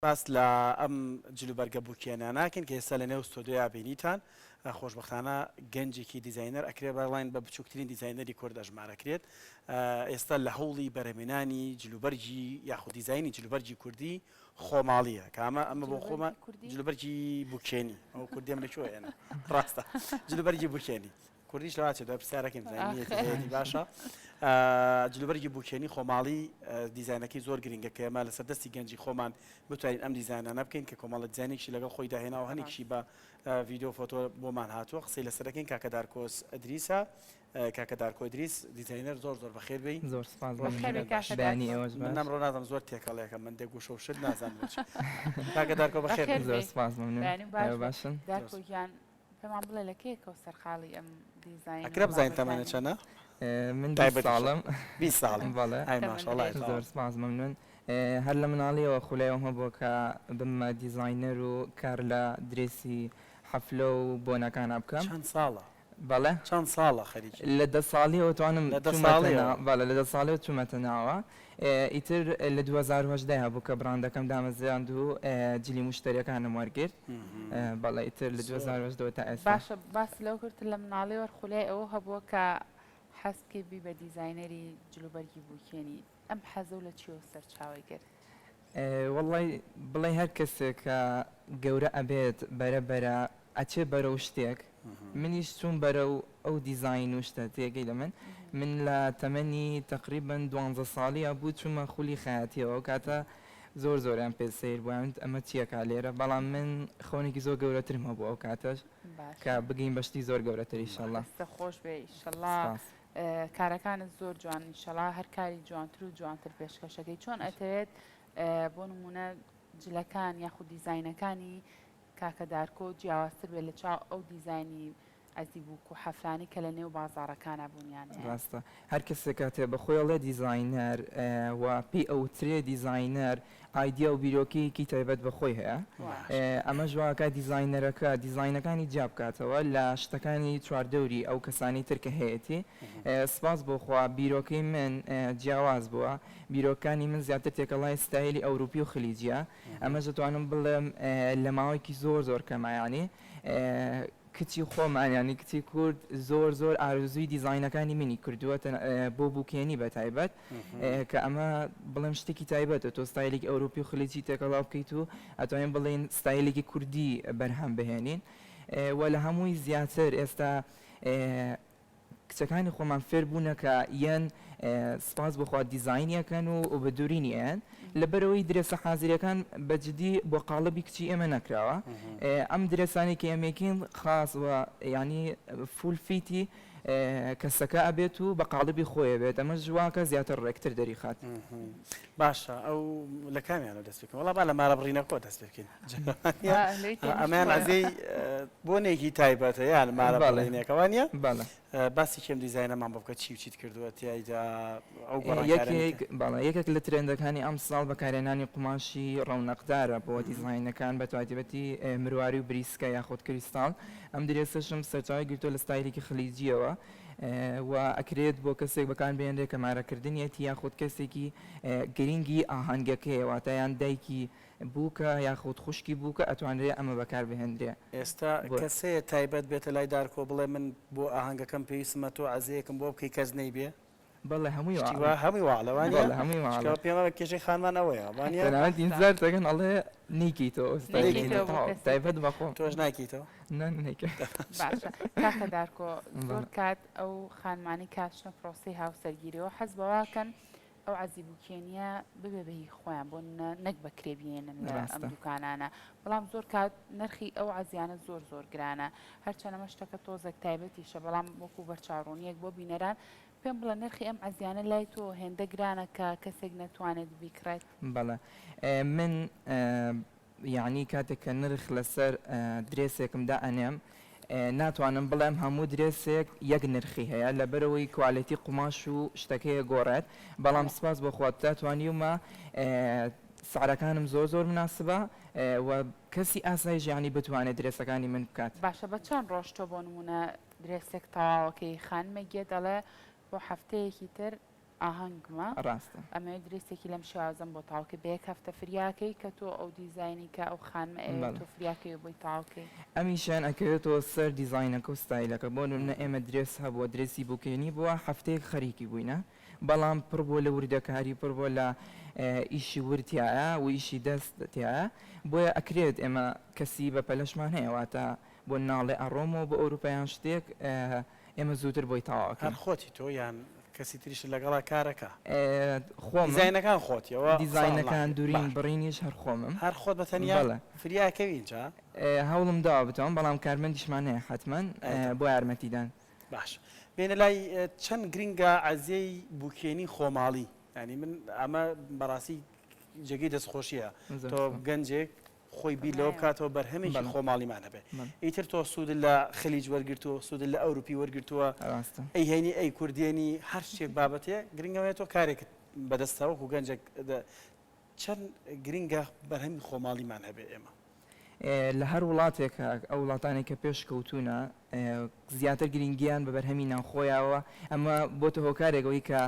باس لە ئەم جلوبەرگە بوکێنە ناکەین کە ئێستا لە نێو ستۆدیۆیا بینیتان، خۆشبەختانە گەنجێکی دیزاینەر ئەکرێ بەڵێن بە بچووکترین دیزاینەری کورد ئەژمارەکرێت، ئێستا لە هەوڵی بەرهەمێنانی جلوبەرگی یاخود دیزاینی جلوبەرگی کوردی خۆماڵیە کە ئەمە ئەمە بۆ خۆمە جلوبەرگی بوکێنی ئەو کوردیم لە کوێ هێنا ڕاستە جلوبەرگی بوکێنی کوردیش لەوا چێ دوای پرسیارەکەیم زانیم نیەتی هەیەتی باشە جلوبەرگی بوکێنی خۆماڵی دیزاینەکەی زۆر گرنگە کە ئێمە لەسەر دەستی گەنجی خۆمان بتوانین ئەم دیزاینانە بکەین کە کۆمەڵە دیزاینێکی لەگەڵ خۆی داهێناوە هەنێکیشی بە ڤیدیۆ فۆتۆ بۆمان هاتووە قسەی لەسەر دەکەین کاکە دارکۆس ئەدریسە کاکە دارکۆ ئیدریس دیزاینەر زۆر زۆر بەخێر بێی زۆر سپاس بەخێر بێی کاکە بەیانی ئێوەش باش من ئەمڕۆ نازانم زۆر تێکەڵێکم من دێک وشە و شت نازانم بۆچی کاکە دارکۆ بەخێر بێی زۆر سپاس ممنون بەیانی باش ئێوە باشن دارکۆ گیان پێمان بڵێ لە کەیەکەوە سەرقاڵی ئەم دیزاین و ئەکرێ بزانین تەمەنت بابەتانەی؟ چەنە؟ من 20 تایبەتیشە ساڵم 20 ساڵی بەڵێ ئای تەمەن ماشاءاللە درێژ. زۆر سپاس ممنون هەر لە مناڵیەوە خولای ئەوم هەبووە کە ببمە دیزاینەر و کار لە درێسی حەفلە و بۆنەکانا بکەم. چەند ساڵە؟ بەڵێ. چەند ساڵە خەریکی؟ لە دە ساڵیەوە توانم لە دە چوومەتە ساڵیەوە؟ ناو بەڵێ لە دە ساڵیەوە چوومەتە ناوە ئیتر لە 2018 هەبوو کە بڕاندەکەم دامەزراند و جلی موشتەریەکانم وەرگرت بەڵێ ئیتر لە 2018 تا ئێستا. باشە باست لەوە کرد لە مناڵیەوە خولیای ئەوە هەبووە کە حەز بکەی بی بە دیزاینەری جلوبەرگی بووکێنی ئەم حەزەو لە چیەوە سەرچاوەی گرت؟ وەڵای بڵێی هەر کەسێک کە گەورە ئەبێت بەرە بەرە ئەچێ بەرەو شتێک منیش چووم بەرەو ئەو دیزاین و شتە تێگەی لە من من لە تەمەنی تەقریبەن دوانزە ساڵییا بوو چوومە خولی خەیاتیەوە ئەو کاتە زۆر زۆریان پێ سەیر بوو ئەیان وت ئەمە چیەکا لێرە بەڵام من خەونێکی زۆر گەورەترم هەبوو ئەو کاتەش کە بگەین بە شتی زۆر گەورەتر ئیشەڵا. دەستت خۆش بێ ئیشەڵا سپاس. کارەکانت زۆر جوان ئیشەڵا هەر کاری جوانتر و جوانتر پێشکەشەکەی چۆن ئەتەوێت بۆ نمونە جلەکان یاخود دیزاینەکانی کاکە دارکۆ جیاوازتر بێت لە چاو ئەو دیزاینی عەزی بووک و حەفلانەی کە لە نێو بازاڕەکانا بوونیان هەیە. ڕاستە هەر کەسێک کاتێ بە خۆی ئەڵێ دیزاینەر و پێی ئەوترێ دیزاینەر ئایدیا و بیرۆکەیەکی تایبەت بە خۆی هەیە ئەمەش وا ئەکات دیزاینەرەکە دیزاینەکانی جیا بکاتەوە لە شتەکانی چواردەوری ئەو کەسانەی تر کە هەیەتی سپاس بۆ خوا بیرۆکەی من جیاواز بووە بیرۆکانی من زیاتر تێکەڵای ستایلی ئەوروپی و خلیجیە ئەمەش دەتوانم بڵێم لە ماوەیەکی زۆر زۆر کەمە یانی کچی خۆمان یانی کچی کورد زۆر زۆر ئارەزووی دیزاینەکانی منی کردووە بۆ بوکێنی بە تایبەت کە ئەمە بڵێم شتێکی تایبەتە تۆ ستایلێکی ئەوروپی و خلیجی تێکەڵاو بکەیت و ئەتوانین بڵێین ستایلێکی کوردی بەرهەم بهێنین و لە هەمووی زیاتر ئێستا کچەکانی خۆمان فێر بوونە کە یەن سپاس بۆ خوا دیزاینی ئەکەن و بە دورینی ئەیەن لەبەرئەوەی درێسە حازریەکان بە جدی بۆ قاڵبی کچی ئێمە نەکراوە ئەم درێسانەی کە ئێمەیکەین خاص و یانی full fit ی کەسەکە ئەبێت و بە قاڵبی خۆی ئەبێت ئەمەش واکە زیاتر ڕێکتر دەریخات. باشە ئەو لە کامیانەوە دەست پێ بکەین وەڵا با لە مارە بڕینەکەوە دەست پێ بکەین ئەمەیان عەزێی بۆنێکی تایبەتە یان مارە بڕینێکە وانە بەڵێ باسی کێم دیزاینەمان بۆ بکە چی و چیت کردووە تیایدا ئەو یەکێک بەڵێ یەکێک لە ترێندەکانی ئەمساڵ بەکارهێنانی قوماشی ڕەونەقدارە بۆ دیزاینەکان بە تایبەتی مرواری و بریسکە یاخود کریستاڵ ئەم درێسەشم سەرچاوەی گرتووە لە ستایلێکی خلیجیەوە و ئەکرێت بۆ کەسێک بەکار بهێنرێت کە مارەکردنیەتی یاخود کەسێکی گرنگی ئاهەنگەکەیە واتە یان دایکی بووکە یاخود خوشکی بووکە ئەتوانرێ ئەمە بەکار بهێنرێ. ئێستا کەس هەیە تایبەت بێتە لای دارکۆ بڵێ من بۆ ئاهەنگەکەم پێویستمە تۆ عەزێیەکم بۆ بکەی کەس نەیبێ؟ بەڵێ هەمووی شتی وا هەمووی واڵە وانیە؟ بەڵێ هەمووی واڵە. چونکە پێم وایە کێشەی خانمان ئەوەیە وانیە؟ تەنانەت ئینتزار دەکەن ئەڵێ نەیکەیتەوە ئەو ستایلەی نەیکەیتەوە بۆ تەواو کەسی تر. تایبەت بە خۆم. تۆش نایکەیتەوە؟ نا نایکەم. باشە کاکە دارکۆ زۆر بەڵێ. کات ئەو خانمانەی کە ئەچنە پرۆسەی هاوسەرگیریەوە حەز بەوەکەن ئەو عەزی بوکێنیە ببێ بە هی خۆیان بۆ نە نەک بە کرێ بیێنن لە ئەم ڕاستە. دوکانانە بەڵام زۆر کات نرخی ئەو عەزیانە زۆر زۆر گرانە هەرچەند ئەمە شتەکە تۆزێک تایبەتیشە بەڵام وەکو بەرچاوڕوونیەک بۆ بینەران پێم بڵێ نرخی ئەم عەزیانە لای تۆ هێندە گرانە کە کەسێک نەتوانێت بیکڕێت؟ بەڵێ من یەعنی کاتێک کە نرخ لەسەر درێسێکم دائەنێم ناتوانم بڵێم هەموو درێسێک یەک نرخی هەیە لەبەرئەوەی کوالێتی قوماش و شتەکەی ئەگۆڕێت بەڵام سوپاس بۆ خوا تا توانیومە سعرەکانم زۆر زۆر مناسبە و کەسی ئاسایش یەعنی بتوانێت درێسەکانی من بکات. باشە بە چەند ڕۆژ تۆ بۆ نموونە درێسێک تەواوەکەی خانمێک یە دەڵێ بۆ هەفتەیەکی تر. ئاهەنگمە ڕاستە. ئەمەوێت درێسێکی لەم شێوازەم بۆ تەواو کەی بە یەک هەفتە فریاکەی کە تۆ ئەو دیزاینەی کە ئەو خانمە ئەیەوێت بەڵێ. تۆ فریاکەی و بۆی تەواو کەی. ئەمیشیان ئەکەوێتەوە سەر دیزاینەکە و ستایلەکە بۆ نمونە ئێمە درێس هەبووە درێسی بوکێنی بووە هەفتەیەک خەریکی بووینە بەڵام پڕ بووە لە وردەکاری پڕ بووە لە ئیشی ورد تیایە و ئیشی دەست تیایە بۆیە ئەکرێت ئێمە کەسی بە پەلەشمان هەیە واتە بۆ ناڵێ ئەڕۆمەوە بۆ ئەوروپا یان شتێک ئێمە زووتر بۆی تەواو هەر ئەکەین. خۆتی تۆ یان کەسی تریشت لەگەڵا کارەکا؟ خۆمم. دیزاینەکان خۆتیەوە قسە دیزاینەکان ناکرێت دورین باش. بڕینیش هەر خۆمم. هەر خۆت بە تەنیا بەڵێ. فریا ئەکەوی ئینجا؟ هەوڵم داوە بتوانم بەڵام کارمەندیشمان هەیە حەتمەن ئەی تەواو. بۆ یارمەتیدان. باش بێنە لای چەند گرنگە عەزیەی بوکێنی خۆماڵی یانی من ئەمە بەڕاستی جێگەی دەستخۆشیە زۆر تۆ سوپاس. گەنجێک خۆی بیر لەوە بکاتەوە بەرهەمێکی خۆماڵیمان هەبێ ئیتر تۆ سوودت لە خلیج وەرگرتووە سوودت لە ئەوروپی وەرگرتووە ئەی هێنی ئەی کوردێنی هەر شتێک بابەتێ گرنگەوەیە تۆ کارێکت بەدەستە وەکو گەنجێک چەند گرنگە بەرهەمی خۆماڵیمان هەبێ ئێمە. لە هەر وڵاتێک ئەو وڵاتانەی کە پێشکەوتوونە زیاتر گرنگیان بە بەرهەمی ناوخۆیاوە ئەمە بۆتە هۆکارێک ئەوەی کە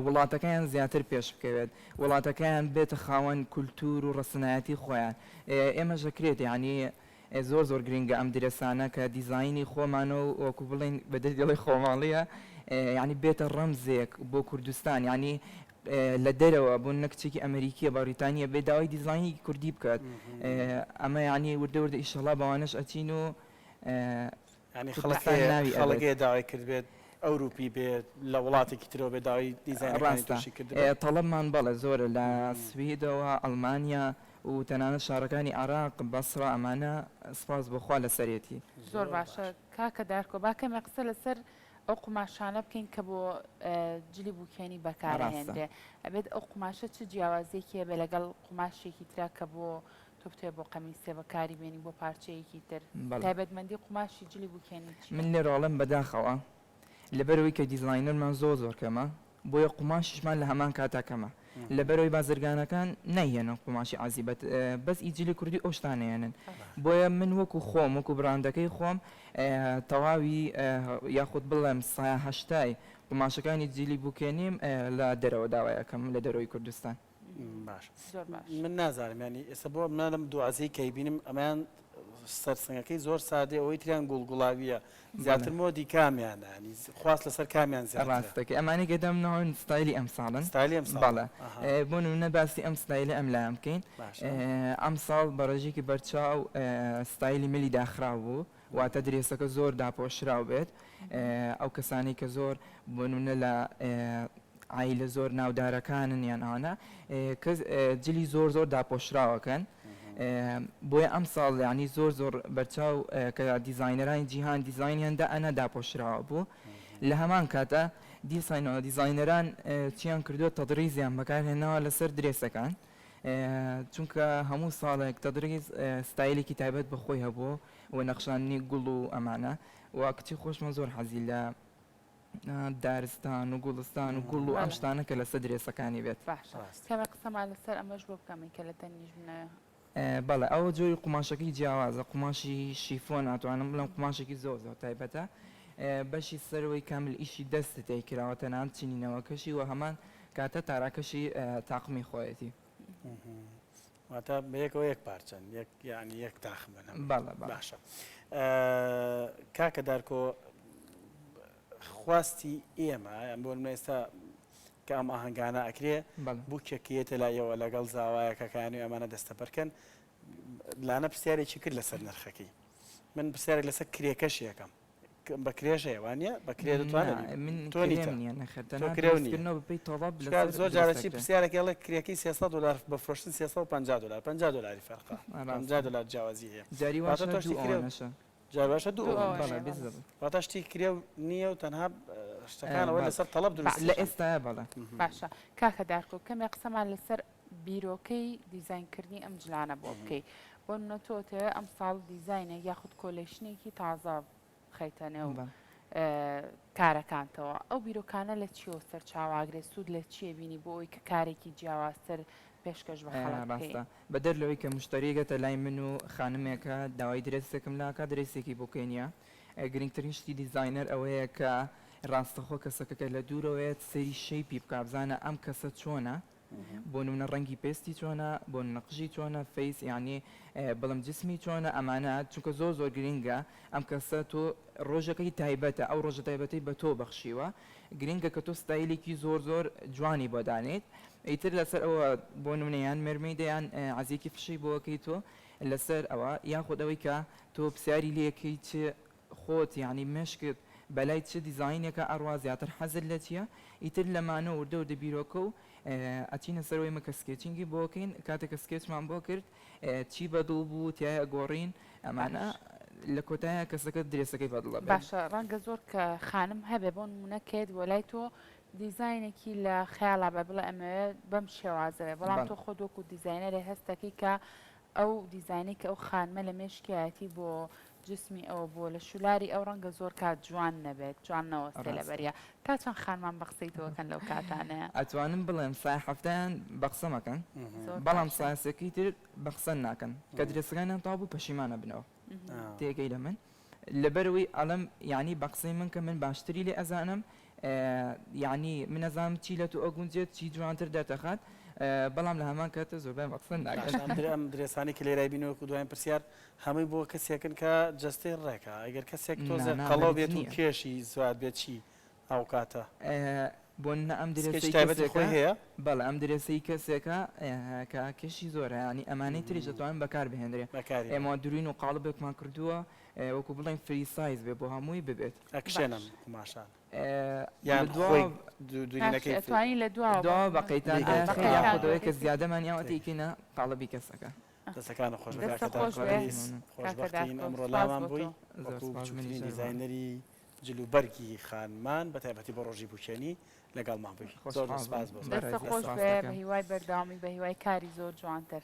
وڵاتەکەیان زیاتر پێش بکەوێت وڵاتەکەیان بێتە خاوەن کولتوور و ڕەسەنایەتی خۆیان ئێمەش دەکرێت یعنی زۆر زۆر گرنگە ئەم درێسانە کە دیزاینی خۆمانە و وەکو بڵێین بە دەردی خۆماڵیە یعنی بێتە ڕەمزێک بۆ کوردستان یعنی لە دەرەوە بۆ نە کچێکی ئەمریکیە بەڕیتانیە بێ داوای دیزاینی کوردی بکات ئەمە یعنی وردە وردە ئیشەڵا بەوانەش ئەچین و یانی خەڵک کوردستان هەیە ناوی خەڵک ئەبێت. هەیە داوای کردبێت ئەوروپی بێت لە وڵاتێکی ترەوە بێت داوای دیزاینەکانی ڕاستە تۆشی کردبێت؟ تەڵەبمان بەڵێ زۆرە لە سویدەوە ئەڵمانیا و تەنانەت شارەکانی عێراق بەسڕە ئەمانە سپاس بۆ خوا لەسەرێتی. زۆر زۆر باشە باشە. کاکە دارکۆ با کەمێ قسە لەسەر ئەو قوماشانە بکەین کە بۆ جلی بوکێنی ڕاستە. بەکارئەهێنرێ ئەبێت ئەو قوماشە چ جیاوازیەکی هەبێ لەگەڵ قوماشێکی ترا کە بۆ تۆ بتەوێ بۆ قەمیسێ بەکاری بێنی بۆ پارچەیەکی تر بەڵێ. تایبەتمەندی قوماشی جلی بوکێنی چیە؟ من لێرە ئەڵێم بەداخەوە لەبەرئەوەی کە دیزاینەرمان زۆر زۆر کەمە بۆیە قوماشیشمان لە هەمان کاتا کەمە لەبەرئەوەی بازرگانەکان نایهێنن قوماشی عەزی بەت بەس ئی جلی کوردی ئەو شتانە هێنن بۆیە من وەکو خۆم وەکو براندەکەی خۆم تەواوی یاخود بڵێم سایە هەشتای قوماشەکانی جلی بوکێنیم لە دەرەوە داوای ئەکەم لە دەرەوەی کوردستان. باش زۆر باش. من نازانم یانی ئێستا بۆ من لەم دوعزەی کەی بینم ئەمەیان سەرسنگەکەی زۆر سادەیە ئەوەی تریان گوڵ گوڵاویە زیاتر مۆدی کامیانە ینی خواست لەسەر کامیان زیاترە ڕاستەکەی ئەمانەی کە دامناون ستایلی ئەمساڵن ستایلی ئەمساڵ بەڵێ بۆ نمونە باسی ئەم ستایلە ئەم لایان بکەین باشە ئەمساڵ بە ڕێژەیەکی بەرچاو ستایلی ملی داخراو بوو واتە درێسەکە زۆر داپۆشراو بێت ئەو کەسانەی کە زۆر بۆ نمونە لە عایلە زۆر ناودارەکانن یان ئەوانە کەس جلی زۆر زۆر داپۆشراوەکەن بۆیە ئەم ساڵ یعنی زۆر زۆر بەرچاو کە دیزاینەرانی جیهان دیزاینیان دا ئەنا داپۆشراوە بوو لە هەمان کاتە دیسانەوە دیزاینەران چیان کردووە تەدریزیان بەکارهێناوە لەسەر درێسەکان چونکە هەموو ساڵێک تەدریز ستایلێکی تایبەت بە خۆی هەبوو و نەخشاندنی گوڵ و ئەمانە و کچی خۆشمان زۆر حەزی لە دارستان و گوڵستان و گوڵ و ئەم شتانە کە لەسەر درێسەکانی بێت. باشە کەمێک قسەمان لەسەر ئەمەش بۆ بکە من کە لە تەنیشت منەوە. بەڵێ ئەوە جۆری قوماشەکەی جیاوازە قوماشی شیفۆن ئەتوانم بڵێم قوماشێکی زۆر زۆر تایبەتە بەشی سەرەوەی کامل ئیشی دەست تێی کراوە تەنانەت چنینەوەکەشی و هەمان کاتە تاراکەشی تاقمی خۆیەتی. واتە بەیەکەوە یەک پارچەن یەک یعنی یەک تاخمن هەمووی. بەڵێ بەڵێ. باشە کاکە دارکۆ خواستی ئێمە یان بۆ نمونە ئێستا کە ئەم ئاهەنگانە ئەکرێ بەڵێ. بووکێک کە یەتە لای ئێوە لەگەڵ زاوایەکەکانی و ئەمانە دەستەبەرکەن لانە پرسیارێکی کرد لەسەر نرخەکەی من پرسیارێک لەسەر کرێکەشی ئەکەم بە کرێش هەیە وانە بە کرێ دەتوانێت نا من تۆ کرێم نیتە نییە نەخێر تۆ تەنها کرێو نییە دروستکردنەوە بەپێی تەڵەب چونکە لەسەر زۆر جارەچی دروستەکرێ. پرسیارێک ئەڵێ کرێکەی 300 دلار بە فرۆشتن 350 دلار 50 دلاری فەرقە ڕاستە 50 دلار جیاوازی هەیە جاری واتە واشە تۆ دوو شتی کرێ ئەوەنەشە جار باشە دوو دوو ئەوەنەش بەڵێ ئەوەنەیە بەڵێ. بالضبط واتە شتی کرێ نییە و تەنها شتەکانەوە بەڵێ لەسەر تەڵەب لە دروستیەکەن ئێستایا بەڵێ. باشە کاکە دارکۆ کەمێ قسەمان لەسەر بیرۆکەی دیزاینکردنی ئەم جلانە بۆ بکەی بۆ نمونە تۆ ئەتەوێ ئەمساڵ دیزاینێک یاخود collection ێکی تازە بخەیتە نێو کارەکانتەوە ئەو بیرۆکانە لە چیەوە سەرچاوە ئەگرێت سوود لە چیە بینی بۆ ئەوەی کە کارێکی جیاوازتر پێشکەش بە خەڵک بکەی؟ ڕاستە بەدەر لەوەی کە مشتەریەک گەتە لای من و خانمێکە داوای درێسێکم لاکا درێسێکی بۆ کەینیە گرنگترین شتی دیزاینەر ئەوەیە کە ڕاستەخۆ کەسەکە کە لە دوورەوەیەت سەیری shape ی بکا بزانە ئەم کەسە چۆنە بۆ نمونە ڕەنگی پێستی چۆنە بۆ نمونە قژی چۆنە face یانی بڵێم جسمی چۆنە ئەمانە چونکە زۆر زۆر گرینگە ئەم کەسە تۆ ڕۆژەکەی تایبەتە ئەو ڕۆژە تایبەتەی بە تۆ بەخشیوە گرینگە کە تۆ ستایلێکی زۆر زۆر جوانی بۆ دانێیت ئیتر لەسەر ئەوە بۆ نمونە یان mermaid ە یان عەزیەکی فشەی بۆ ئەکەی تۆ لەسەر ئەوە یاخود ئەوەی کە تۆ پرسیاری لێکەی چ خۆت یانی مێشکت بەلای چ دیزاینێکا ئەڕوا زیاتر حەزت لە چیە ئیتر لەمانە وردە وردە بیرۆکە و ئەچینە سەر ئەوەی مە کە sketching ی بۆ ئەکەین کاتێک کە sketch مان بۆ کرد چی بەدڵ بوو تیای ئەگۆڕین ئەمانە باش. لە کۆتایە کەسەکە درێسەکەی بەدڵ ئەبێت. باشە ڕەنگە زۆر کە خانم هەبێ بۆ نمونە کێت بۆ لای تۆ دیزاینێکی لە خەیاڵا بە بڵێ ئەمەوێ بەم شێوازە بێ بەڵام بەڵێ. تۆ خۆت وەکو دیزاینەرێ هەستەکەی کە ئەو دیزاینەی کە ئەو خانمە لە مێشکیایەتی بۆ جسمی ئەوە بۆ لە شولاری ئەو ڕەنگە زۆر کات جوان نەبێت جوان نەوەستێ ڕاستە. لەبەریا تا چەند خانمان بە قسەی تۆ ئەکەن لەو کاتانەیا؟ ئەتوانم بڵێم سای حەفتایان بە قسەم ئەکەن زۆر بەڵام باشە. سای سێکەی تر بە قسە ناکەن کە درێسەکانیان تەواو بوو پەشیمان ئەبنەوە تێگەی لە من لەبەرئەوەی ئەڵێم یانی بە قسەی من کە من باشتری لێ ئەزانم یانی من ئەزانم چی لە تۆ ئەگونجێت چی جوانتر دەرتەخات بەڵام لە هەمان کاتە زۆربەیان بە قسە ناکەن. باشە ئەم درێسانەی کە لێرای بینی وەکو دوایین پرسیار هەمووی بۆ کەسێکن کە جەستەی ڕێکە ئەگەر کەسێک تۆزێک نا نا قەڵەو مەرج بێت و نییە. کێشی زیاد بێت چی ئەوکاتە؟ بۆ نمونە ئەم سکێچی درێسەی تایبەتی کەسێکە خۆی هەیە؟ بەڵێ ئەم درێسەی کەسێکە کە کێشی زۆرە یانی ئەمانەی تریش دەتوانن بەکار بهێنرێ بەکاری ئێمە دروین و قاڵبێکمان کردووە وەکو بڵێین free size بێ بۆ هەمووی ببێت. ئەکشێن باش. ئەم قوماشانە لە یان دواوە خۆی باشە دورینەکەی فری ئەتوانی لە دواوە دواوە بە بە قەیتان لیکەی بە داخی قەیتان یاخود ئەوەی کە دەکەی. زیادەمان یاوەتە تێک. ئیکەینە قاڵبی کەسەکە. دەستەکانت خۆش بێت دەستە کاکە خۆش دارکۆ بێ ئەزیز مەمنون. کاکە خۆشبەختین دارکۆ ئەمڕۆ سوپاس لامان بۆ بووی تۆ. زۆر وەکو سوپاس منیش بچووکترین هەروەها. دیزاینەری جل و بەرگی خانمان بە تایبەتی بۆ ڕۆژی بووکێنی لەگەڵمان بووی زۆر زۆر خۆشحاڵ سپاس بووم بۆ دەستە بەڕێز خۆش سپاس بێ دەکەم. بە هیوای بەردەوامی بە هیوای کاری زۆر جوانتر.